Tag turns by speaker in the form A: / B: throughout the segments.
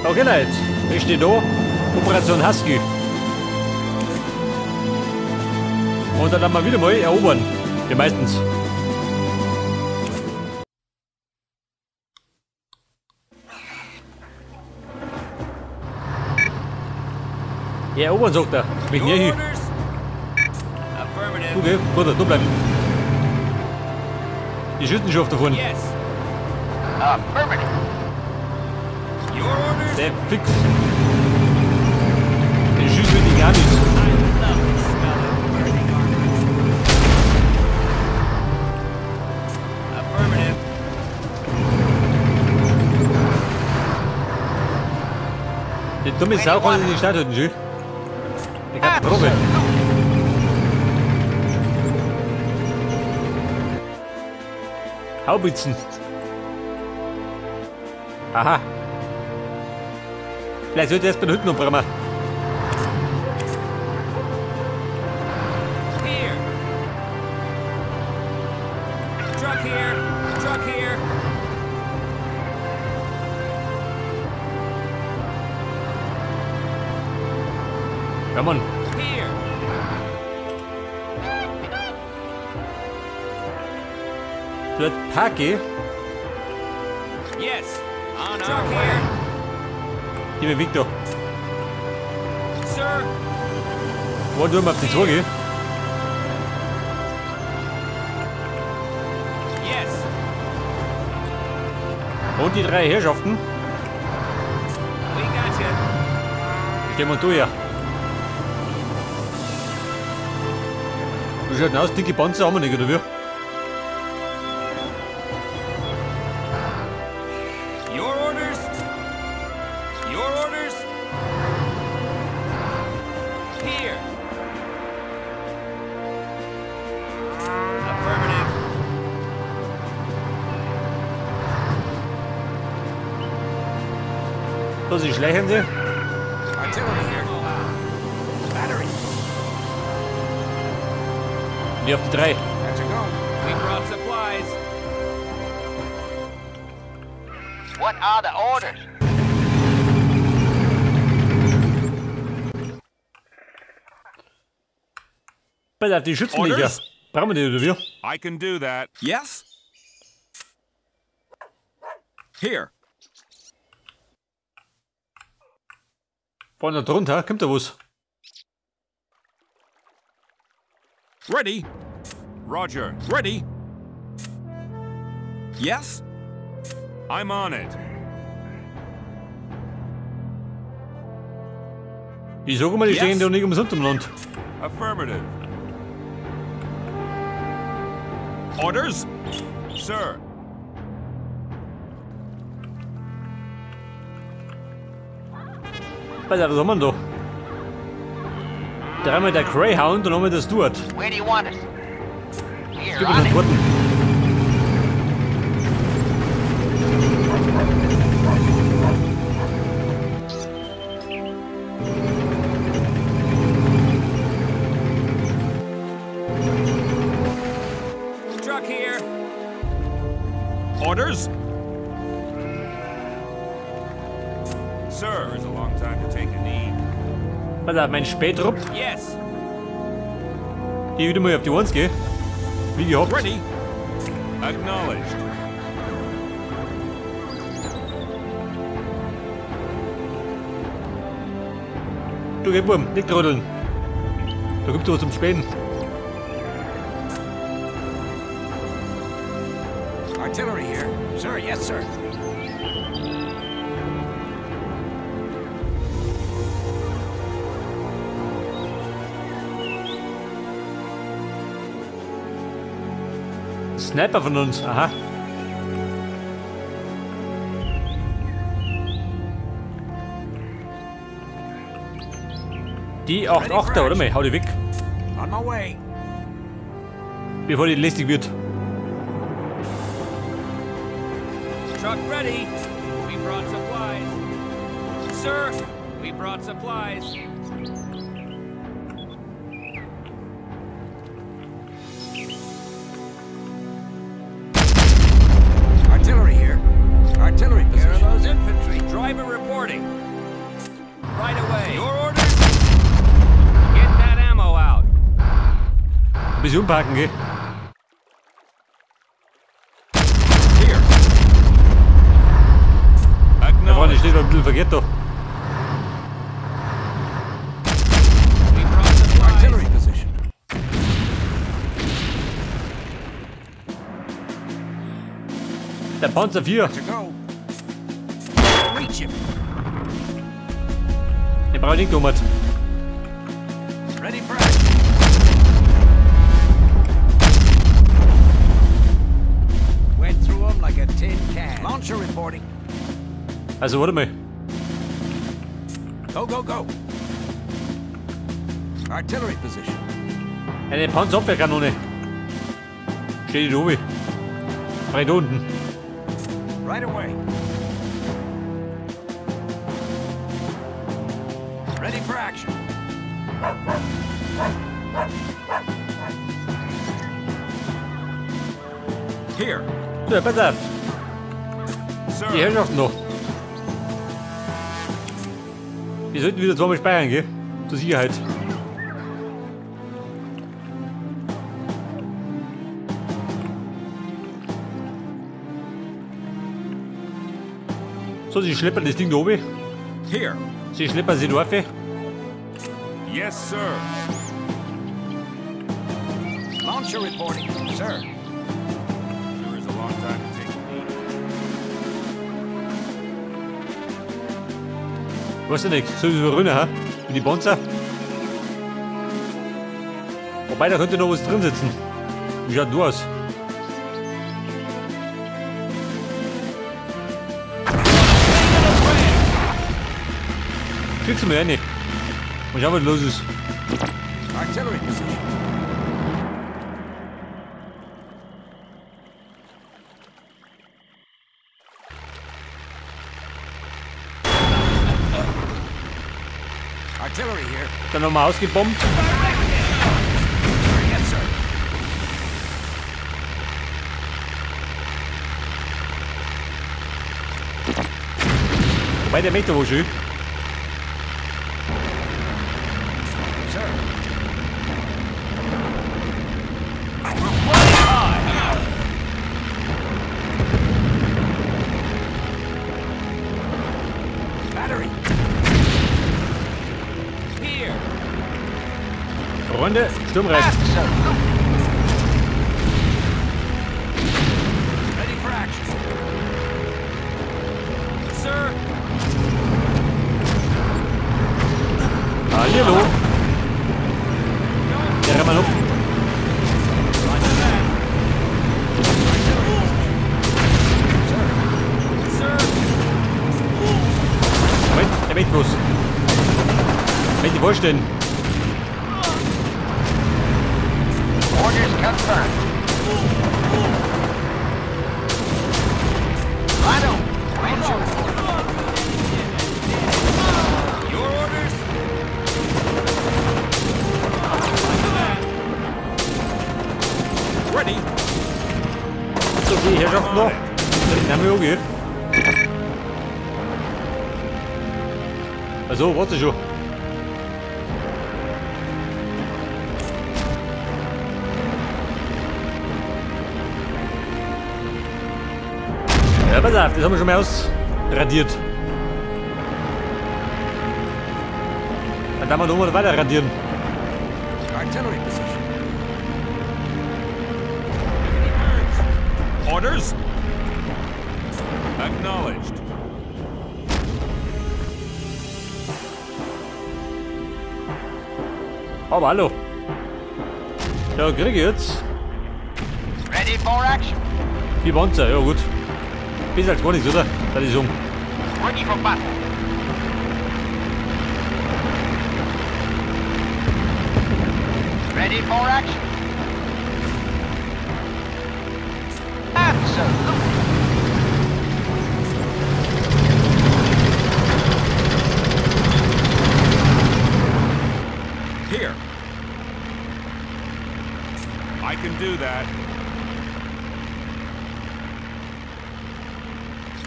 A: Okay, Leute, ich stehe da. Operation Husky. Und dann haben wir wieder mal erobern. Ja, meistens. Ja, erobern, sagt er. Mich nicht hin. Okay, Bruder, du bleib. Die schütten schon auf davon. Der fix. Den schießt mir die gar nicht. Die dumme Sau kann ich nicht standhalten, schön. Die Katastrophe. Haubitzen. Aha. Vielleicht sollte ich erst bei den Hütten umbringen.
B: Here. Truck here. Truck here.
A: Ja, Mann.
B: Here.
A: Dort Parky.
B: Yes. On our way.
A: Gib mir Victor.
B: Sir.
A: Wollen wir mal auf die Tour gehen?
B: Yes.
A: Und die drei Herrschaften.
B: We got you.
A: Stehen wir durch. Wie schaut denn aus? Dicke Panzer haben wir nicht, oder wie?
B: Your orders? Your orders? Here. Affirmative.
A: So, sie schleichen sie.
C: Artillery here. Battery.
A: Die auf die drei.
C: That's a go.
B: We brought supplies.
D: What are the orders?
A: Pass auf, die schützen dich ja. Brauchen wir die oder wir?
E: I can do that.
C: Yes. Here.
A: Von da drunter kommt da was.
C: Ready.
E: Roger.
C: Ready. Yes.
E: I'm on it.
A: Ich sage mal, die
C: Yes.
A: stehen da nicht umsonst im Land.
E: Affirmative.
C: Orders.
E: Sir.
A: Pass auf, was haben wir denn da? Dreimal der Greyhound und einmal der Stuart.
D: Where do you want us? Here,
A: Gib mir
D: on
A: den
D: it.
A: Worten.
B: Truck here.
C: Orders.
E: Sir is a long time to take a knee.
A: Pass auf, mein Spähtrupp.
B: Yes.
A: Die wieder mal auf die 1 gehen. Wie gehabt.
C: Ready.
E: Acknowledged.
A: Du geh, Bub, nicht rödeln. Da gibt's was zum Spähen.
C: Artillery here. Sir, yes, sir.
A: Sniper von uns, aha. Die 8-8er, oder mal? Hau die weg.
C: On my way.
A: Bevor die lästig wird.
B: Truck ready. We brought supplies. Sir, we brought supplies.
C: Artillery here. Artillery position.
B: Here are those infantry. Drive Driver reporting. Right away. Your orders? Get that ammo out.
A: Ein bisschen umparken, gell?
E: Here.
A: Ja, Freunde, steht mal ein bisschen verkehrt da.
B: We brought supplies.
C: Artillery position.
A: Der Panzer 4.
C: To go. Reach him.
A: Den brauche ich nicht gemacht.
C: Ready for action. Went through them like a tin can. Launcher reporting.
A: Also, warte mal.
C: Go, go, go. Artillery position.
A: Eine Panzerabwehrkanone. Steht da oben. Breit unten.
C: Right away. Ready for action.
E: Here.
A: So, pass auf.
E: Sir.
A: Die Herrschaften noch. Wir sollten wieder zweimal speichern, gell? Zur Sicherheit. So, sie schleppern das Ding da oben.
E: Here.
A: Sie schleppern sie drauf.
E: Yes, sir.
C: Launcher reporting. Sir.
E: Sure is a long time to take.
A: Weißt du nicht, so wie wir runter, ha? Mit die Panzer. Wobei, da könnte noch was drin sitzen. Wie schaut denn du aus? Kriegst du mir rein. Mal schauen, was los ist.
C: Artillery position. Artillery here.
A: Dann nochmal ausgebombt.
C: Sir, yes, sir.
A: Wobei, der möchte wohl schön.
C: Sir. Battery.
B: Here.
A: Freunde, sturmreif.
D: Absolutely.
C: Ready for action.
B: Sir.
A: Hallo. Der rennt mal hoch.
B: Roger that. Sir.
A: Moment, der möchte bloß. Möchte ich vorstellen.
D: Orders confirmed. Right on.
C: Launcher reporting.
B: Your orders? Roger that.
E: Ready.
A: So, die Herrschaften noch. Den haben wir auch gehört. Also, warte schon. Ja, pass auf, das haben wir schon mal ausradiert. Dann darf man nochmal weiter radieren.
C: Artillery position.
E: Orders. Acknowledged.
A: Aber hallo. Ja, krieg ich jetzt.
D: Ready for action.
A: 4 Panzer, ja gut. Besser als gar nichts, oder? Das ist um.
D: Ready for battle. Ready for action. Absolutely.
E: Here. I can do that.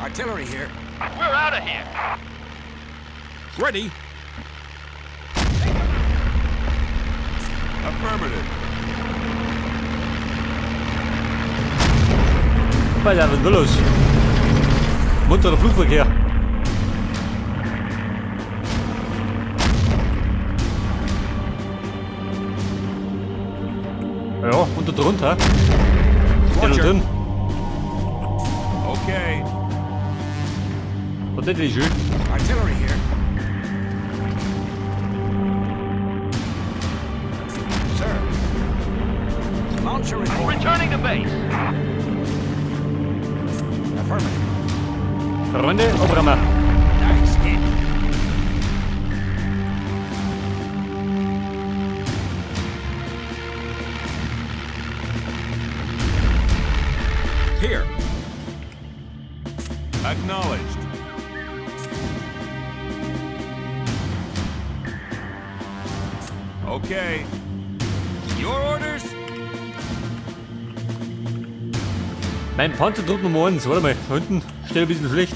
C: Artillery here.
D: We're out of here.
E: Ready. Affirmative.
A: Alter, was ist denn los? Munterer Flugverkehr. Ja, unter drunter. Steht drin.
E: Okay.
A: Und das ist schön.
C: Artillery here. Sir. Launcher report.
D: Returning to base.
C: Affirmative.
A: Freunde, Obrammer.
C: Nice hit.
E: Here. Acknowledged. Okay. Your orders?
A: Mein Panzertrupp Nummer 1, warte mal, da hinten steht ein bisschen schlecht.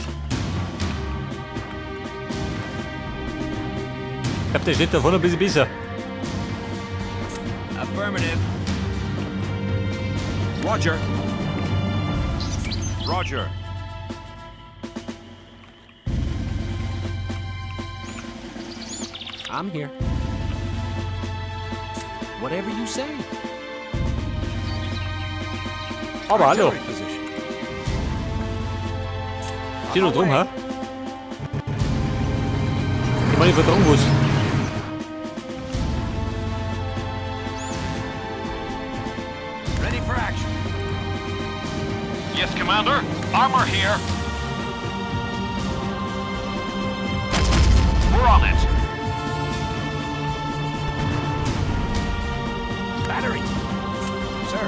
A: Ich glaube, der steht da vorne ein bisschen besser.
B: Affirmative.
E: Roger. Roger.
B: I'm here. Whatever you say.
A: Aber hallo. Steht noch drum, hä? Ich meine, ich vertrauen muss.
C: Ready for action.
D: Yes, Commander. Armor here. We're on it.
C: Battery. Sir.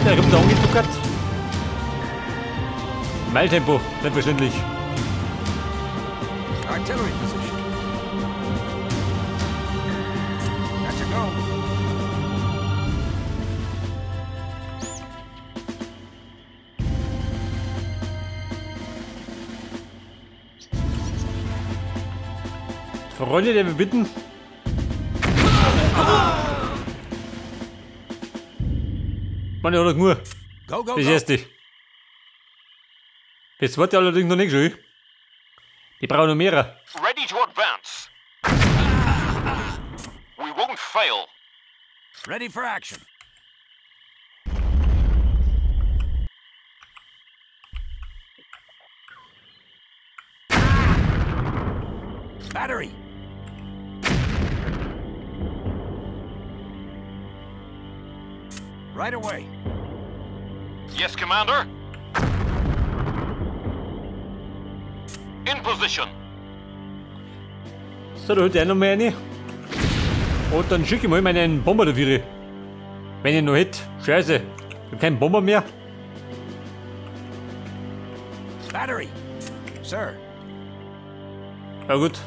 A: Der kommt da angetuckert. Meiltempo, selbstverständlich.
C: Artillery position. Got to go.
A: Freunde, der wir bitten. Meine oder nur.
C: Go, go,
A: Das
C: go.
A: erste. Das zweite allerdings noch nicht schön. Die brauchen noch mehrere.
D: Ready to advance. We won't fail.
C: Ready for action. Battery. Right away.
D: Yes, Commander. In position.
A: So, da holt er noch mal eine. Und dann schicke ich mal meinen Bomber dafür. Wenn ich noch hätte. Scheiße. Ich hab keinen Bomber mehr.
C: Battery. Sir.
A: Ja gut.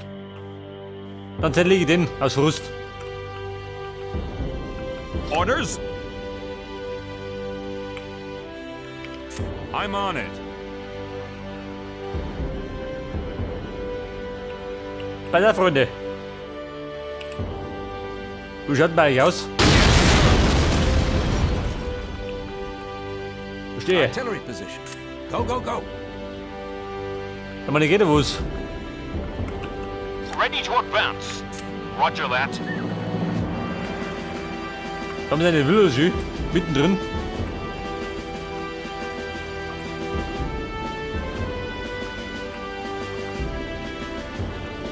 A: Dann zerlege ich den aus Frust.
E: Orders? I'm on it.
A: Bei der Freunde. Wie schaut bei euch aus? Verstehe.
C: Artillery position. Go, go, go.
A: Da meine geht ja was.
D: Ready to advance. Roger that.
A: Da haben sie eine Villa schön. Mittendrin.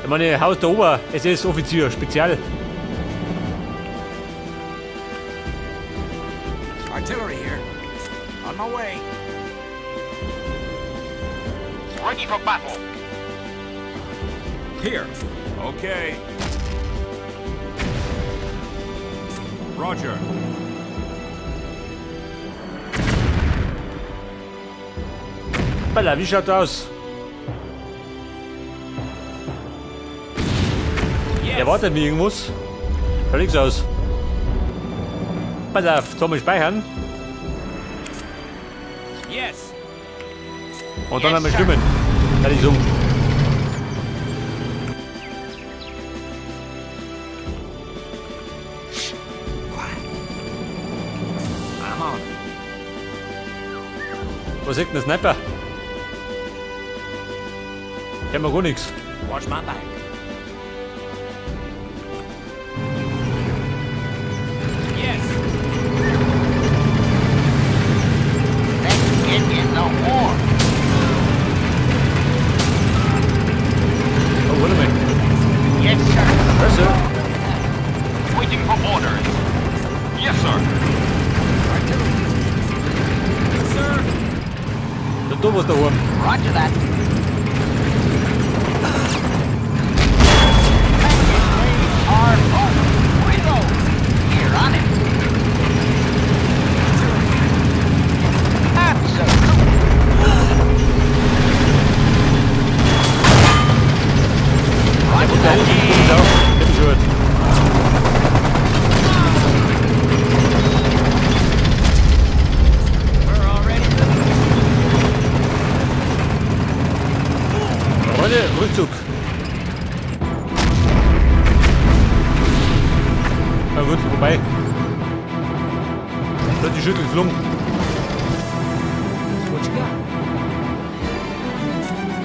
A: Ich meine, Haus der Ober-SS-Offizier, Spezial.
C: Artillery here. On my way.
D: Ready for battle.
E: Here. Okay. Roger.
A: Balla, wie schaut aus?
B: Yes.
A: Erwartet mir irgendwas. Schaut nichts aus. Pass auf, soll man speichern.
B: Yes.
A: Und dann haben wir Stimmen. Kann ich so. Was sagt denn der Sniper? Ich hab mir gar nichts.
C: Watch my back.
B: Yes.
F: Let's get in the war.
A: Oh, warte mal.
F: Yes, sir.
A: Yes, sir.
D: Waiting for orders. Yes, sir.
C: Artillery.
B: Sir.
A: Da was daheim.
F: Roger that. Are over. Reload. Here on it. Absolutely. Roger
A: Da
F: that.
A: unten auch. Ich hab gehört.
B: We're already moving.
A: Freunde, Rückzug. Na gut, vorbei. Da hat die Schüttel geflogen.
C: What you got?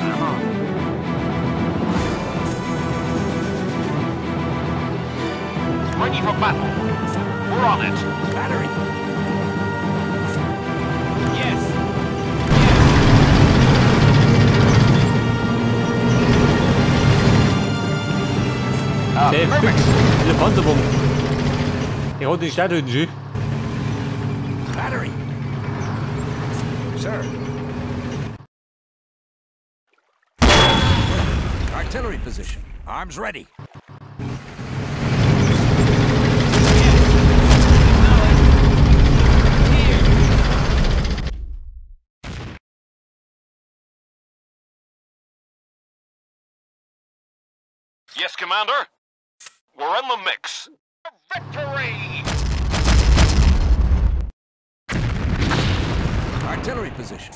C: I'm on.
D: Ready for battle. We're on it.
C: Battery.
B: Yes.
A: Sehr fix. Diese Panzerung. Ich hol den Stadthütten schön.
C: Battery. Sir. Artillery position. Arms ready.
B: Here.
D: Yes, Commander. We're in the mix. Victory!
C: Artillery position.